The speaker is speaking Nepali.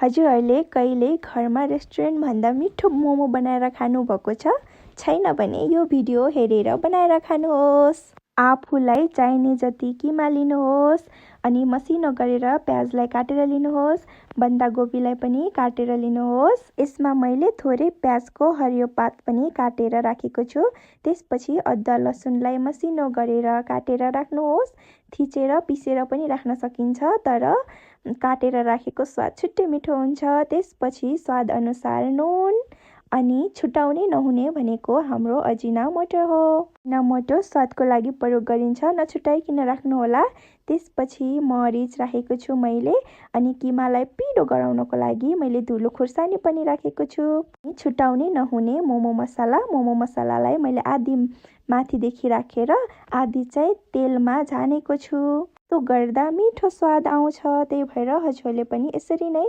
हजुरहरूले कहिले घरमा रेस्टुरेन्ट भन्दा मिठो मोमो बनाएर खानु भएको छ? छैन भने यो भिडियो हेरेर बनाएर खानुहोस्। आफूलाई चाहिने जति किमा लिनुहोस् अनि मसिनो गरेर प्याजलाई काटेर लिनुहोस्। बन्दागोपीलाई पनि काटेर लिनुहोस्। यसमा मैले थोरै प्याजको हरियो पात पनि काटेर राखेको छु। त्यसपछि अदुवा लसुनलाई मसिनो गरेर काटेर राख्नुहोस्। थिचेर पिसेर पनि राख्न सकिन्छ, तर काटेर राखेको स्वाद छुट्टै मिठो हुन्छ। त्यसपछि स्वाद अनुसार नुन अनि छुटाउने नहुने भनेको हाम्रो अजिनामोटो हो। अजिनामोटो स्वादको लागि प्रयोग गरिन्छ, नछुटाइकन राख्नुहोला। त्यसपछि मरिच राखेको छु मैले, अनि किमालाई पिरो गराउनको लागि मैले धुलो खुर्सानी पनि राखेको छु। छुटाउने नहुने मोमो मसालालाई मैले आधी माथिदेखि राखेर आधी चाहिँ तेलमा झानेको छु। त्यो गर्दा मिठो स्वाद आउँछ। त्यही भएर हजुरहरूले पनि यसरी नै